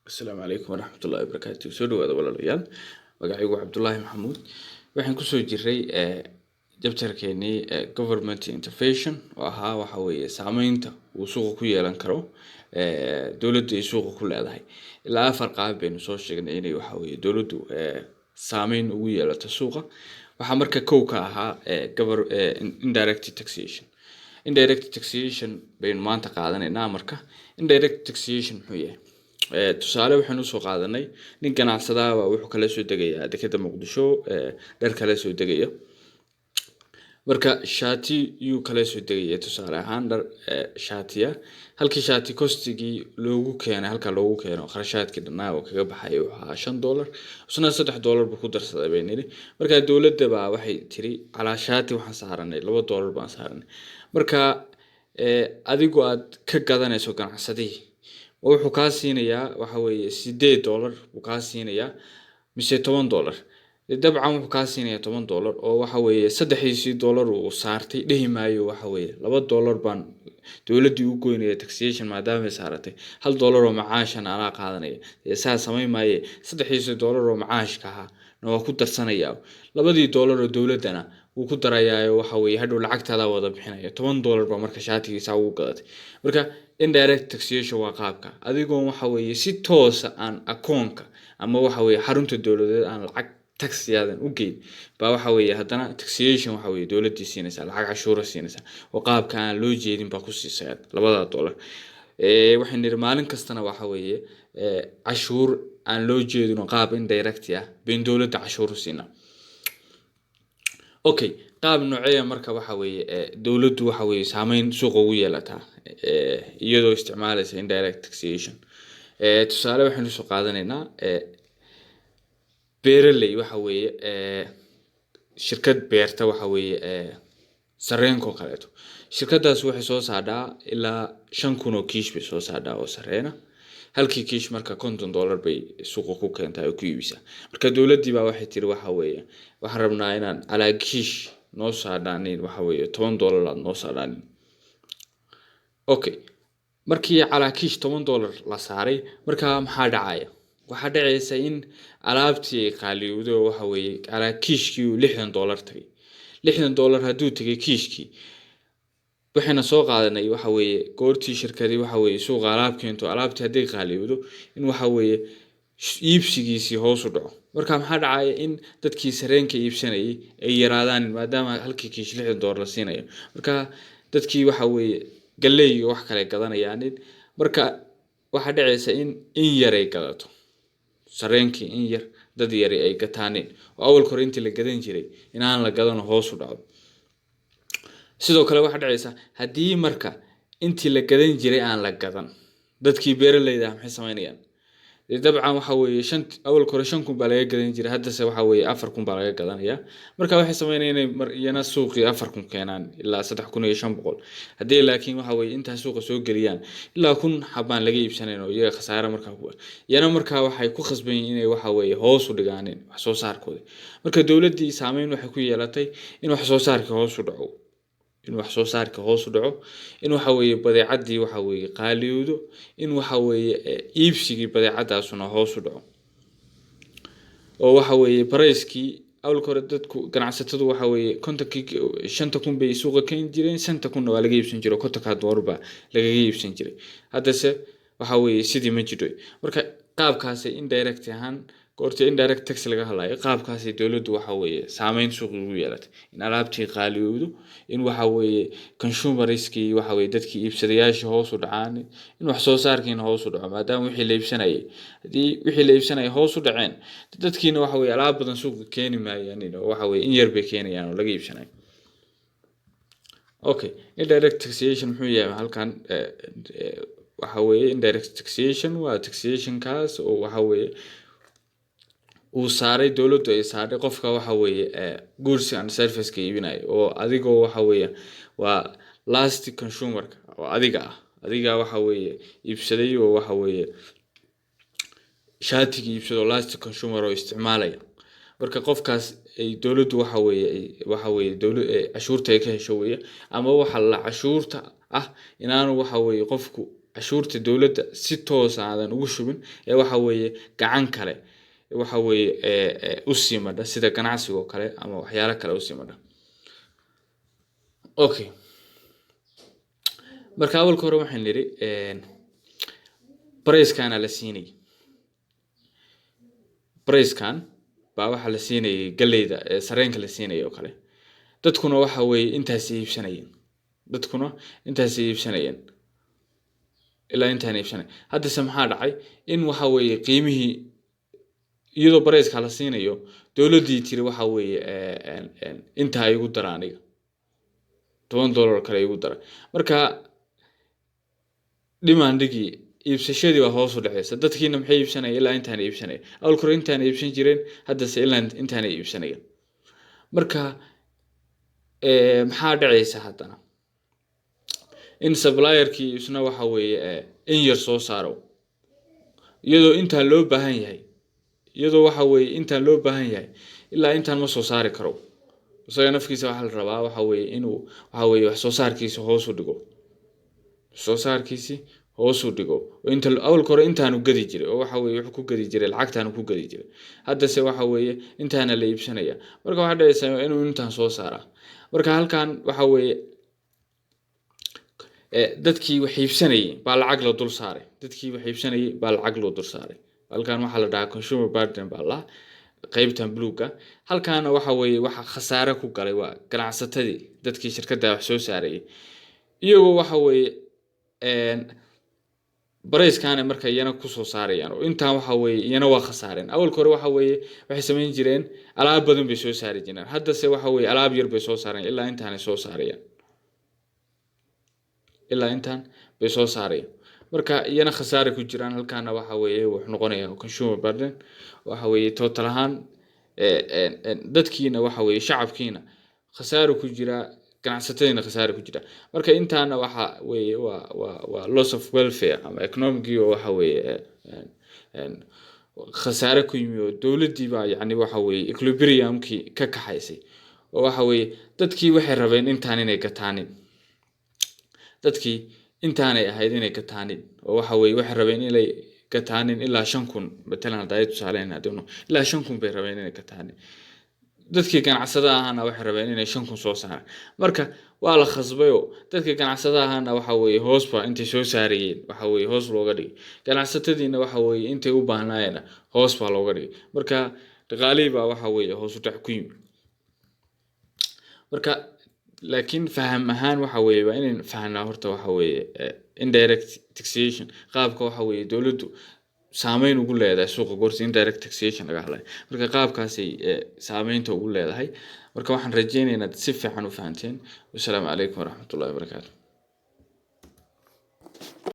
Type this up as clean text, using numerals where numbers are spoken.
Asalaamu calaykum waraxmatullaahi wabarakaatu. Soo dhawaada, walaalayaal. Magacaygu waa Cabdullaahi Maxamuud. Waxaan kusoo jiray chapterkeenii government intervention, oo ahaa waxa weeye saameynta uu suuqa ku yeelan karo dowladdu ay suuqa ku leedahay. Ilaa afar qaab baynu soo sheegnay inay waxa weeye dowladdu saameyn ugu yeelato suuqa. Waxaa marka kow ka ahaa indirect taxation. Indirect taxation baynu maanta qaadanaynaa. Marka indirect taxation muxuu yahay? Tusaale waxaynu usoo qaadanay nin ganacsadaaba wuxuu kala soo degayaa dekeda Muqdisho, dhar kala soo degaya. Marka shaati yuu kala soo degaya, tusaale ahaan dhar shaatiya. Halkii shaati costigii loogu keenay, halka loogu keeno, kharashaadkii dhanaa oo kaga baxay wuxuu ahaa $5. Isna $3 buu ku darsaday bay nidhi. Marka dowladda baa waxay tiri calaa shaati waxaan saaranay $2 baan saaranay. Marka adigu aad ka gadanayso ganacsadihii, wuxuu kaa siinayaa waxa weeye $8 buu kaa siinayaa mise $10? Dabcan wuxuu kaa siinayaa $10, oo waxa weeye saddexdiisii dollar uu saartay dhihi maayo waxa weeye $2 baan dowladdii u goynaya taxation maadaama ay saaratay, $1 oo macaashan anaa qaadanaya. Dee saa samayn maaye, saddexdiisii dollar oo macaashka ahaa na waa ku darsanayaa, labadii dollar oo dowladdana wuu ku darayaayo. Waxa weeye hadhow lacagtaadaa wada bixinaya. $10 baa marka shaatigiisa ugu gadatay. Marka indirect taxation waa qaabka adigoon waxa weeye si toosa aan akoonka ama waxa weeye xarunta dowladeed aan lacag taxiyaadan u geyn baa waxa weeye haddana taxation waxa weeye dowladdii siinaysaa, lacag cashuura siinaysaa, oo qaabka aan loo jeedin baa ku siisay labada dollar. Waxaynu nidhi maalin kastana waxa weeye cashuur aan loo jeedin oo qaab indirect ah bayn dowladda cashuur u siinaa. Okay, qaab nooceeya marka waxa weeye dowladdu waxa weeye saameyn suuqa ugu yeelataa iyadoo isticmaalaysa indirect taxation? Tusaale waxaynu soo qaadanaynaa beeraley, waxa weeye shirkad beerta waxa weeye sarreenka oo kaleeto. Shirkadaas waxay soo saadhaa ilaa 5,000 oo kiish bay soo saadhaa oo sarreena. Halkii kiish marka $50 bay suuqa ku keentaa oo ku iibisaa. Marka dowladdii baa waxay tiri waxa weeye waxaan rabnaa inaan calaa kiish noo saadhaanin waxa weeye $10 aad noo saadhaanin. Okay, markii calaa kiish $10 la saaray, markaa maxaa dhacaya? Waxaa dhacaysa in alaabtii ay qaaliyowdo oo waxa weeye calaa kiishkii uu $60 tagay. $60 hadduu tegay kiishkii, waxayna soo qaadanay waxa weeye goortii shirkadii waxa weeye suuqa alaab keento, alaabtii hadday qaaliyowdo in waxa weeye iibsigiisii hoos u dhaco. Marka maxaa dhacaya? In dadkii sareenka iibsanayay ay yaraadaan, maadaama halkii kiish $60 la siinayo. Marka dadkii waxa weeye galley iyo wax kale gadanayaanin. Marka waxaa dhacaysa in yaray gadato sareenkii, in yar dad yari ay gataanin, oo awalka hore intii la gadan jiray in aan la gadano hoos u dhaco. Sidoo kale waxaa dhacaysa haddii marka intii la gadan jiray aan la gadan, dadkii beeraleyda ah maxay samaynayaan? Dee dabcan waxa weeye shan awalka hore 5,000 baa laga gadan jiray, haddase waxa weeye 4,000 baa laga gadanayaa. Marka waxay sameynayaan inay mar iyana suuqii 4,000 keenaan ilaa 3,500. Haddii laakiin waxa weeye intaa suuqa soo geliyaan, ilaa 1,000 xabaan laga iibsanayn, oo iyaga khasaare markaa ku iyana. Markaa waxay ku khasban yihiin inay waxa weeye hoos u dhigaanin wax soo saarkooda. Marka dowladdii saameyn waxay ku yeelatay in wax soo saarkii hoos u dhaco, in wax soo saarka hoos u dhaco, in waxa weeye badeecadii waxa weeye qaaliyowdo, in waxa weeye iibsigii badeecadaasuna hoos u dhaco, oo waxa weeye pricekii awalka hore dadku ganacsatadu waxa weeye kontonkii 5,000 bay suuqa keeni jireen, 5,000-na waa laga iibsan jiray, oo 50-kaa doolar baa lagaga iibsan jiray. Haddase waxa weeye sidii ma jiro. Marka qaabkaasi indirect ahaan, goorta indirect tax laga hadlayo, qaabkaasi dowladdu waxa weeye saameyn suuqi ugu yeelatay in alaabtii qaaliyowdo, in waxa weeye consumerskii, waxa weeye dadkii iibsadayaashii hoos u dhacaan, in wax soo saarkiina hoos u dhaco, maadaama wixii la iibsanayay, haddii wixii la iibsanayay hoos u dhaceen, dadkiina waxa weeye alaab badan suuqa keeni maayaan, oo waxa weeye in yar bay keenayaan oo laga iibsanayo. Okay, indirect taxation muxuu yahay halkan? Waxa weeye indirect taxation waa taxationkaas oo waxa weeye uu saaray dowladdu, ay saaray qofka waxa weeye goods and serviceka iibinayo, oo adigoo waxa weeye waa last consumerka, oo adiga ah, adiga waxa weeye iibsaday, oo waxa weeye shaatigii iibsado, last consumer oo isticmaalaya. Marka qofkaas ay dowladdu waxa weeye waxa weeye dowla cashuurta ay ka hesho weeye, ama waxa la cashuurta ah inaanu waxa weeye qofku Cashuurta dowladda si toosa aadan ugu shubin ee waxa weeye gacan kale waxa weeye usii madha, sida ganacsiga oo kale ama waxyaalo kale usii madha. Okay, marka awalka hore waxaan nidhi price-kana la siinayay, price-kan baa waxaa la siinayay galleyda, sareenka la siinayay oo kale. Dadkuna waxa weeye intaasay iibsanayeen, dadkuna intaasay iibsanayeen, ilaa intaan iibsanay. Haddase maxaa dhacay? In waxa weeye qiimihii, iyadoo price-ka la siinayo, dowladdii tiri waxa weeye intaa igu dara, aniga $10 kale igu dara. Marka demand-igii, iibsashadii baa hoos u dhacaysa. Dadkiina maxay iibsanaya? Ilaa intaana iibsanaya. Awalka hore intaana iibsan jireen, haddase ilaa intaana iibsanaya. Marka maxaa dhacaysa haddana? In supplier-kii isna waxa weeye in yar soo saaro, iyadoo intaan loo baahan yahay, iyadoo waxa weeye intaan loo baahan yahay, ilaa intaan ma soo saari karo. Isaga nafkiisa waxaa la rabaa waxa weeye inuu waxa weeye wax soo saarkiisa hoos u dhigo, soo saarkiisi hoos u dhigo. Oo inta awalka hore intaanu gadi jiray, oo waxa weeye wuxuu ku gadi jiray lacagtaanu ku gadi jiray, haddase waxa weeye intaana la iibsanaya. Marka waxaa dhacaysa inuu intaan soo saaraa. Marka halkan waxa weeye dadkii wax iibsanayay baa lacag la dul saaray, dadkii wax iibsanayay baa lacag loo dul saaray. Halkan waxaa la dhahaa consumer burden baa la dhahaa, qeybtan buluuga. Halkaana waxa weeye waxa khasaare ku galay waa ganacsatadii, dadkii shirkadda wax soo saarayay, iyagoo waxa weeye price-kaana marka iyana kusoo saarayaan, oo intaan waxa weeye iyana waa khasaareen. Awalka hore waxa weeye waxay samayn jireen alaab badan bay soo saari jireen, haddase waxa weeye alaab yar bay soo saareen, ilaa intaanay soo saarayaan, ilaa intaan bay soo saarayaan. Marka iyana khasaare ku jiraan. Halkaana waxa weeye wuxuu noqonayaa consumer burden. Waxa weeye total ahaan dadkiina waxa weeye shacabkiina khasaare ku jira, ganacsatadiina khasaare ku jira. Marka intaana waxa weeye waa loss of welfare ama economic-gii oo waxa weeye khasaare ku yimi, oo dowladdii baa yacni waxa weeye equilibrium-kii ka kaxaysay, oo waxa weeye dadkii waxay rabeen intaan inay gataanin, dadkii intaanay ahayd inay gataanin, oo waxa weeye waxay rabeen inay gataanin ilaa 5,000 matalan. Hadda tusaaleyn hadino, ilaa 5,000 bay rabeen inay gataanin. Dadkii ganacsada ahaana waxay rabeen inay 5,000 soo saaraan. Marka waa la khasbayoo dadkii ganacsada ahaana waxa weeye hoos ba intay soo saarayeen waxa weeye hoos looga dhigay, ganacsatadiina waxa weeye intay u baahnaayeenna hoos baa looga dhigay. Marka dhaqaalihii baa waxa weeye hoos u dhac ku yimi. Marka laakiin faham ahaan waxa weeye waa inayn fahnaa horta waxa weeye indirect taxation, qaabka waxa weeye dowladdu saameyn ugu leedahay suuqa goorta indirect taxation laga hadlayo. Marka qaabkaasay saameynta ugu leedahay. Marka waxaan rajeynayaa inaad si fiican u fahanteen. Wasalaamu calaykum waraxmatullahi wabarakaatu.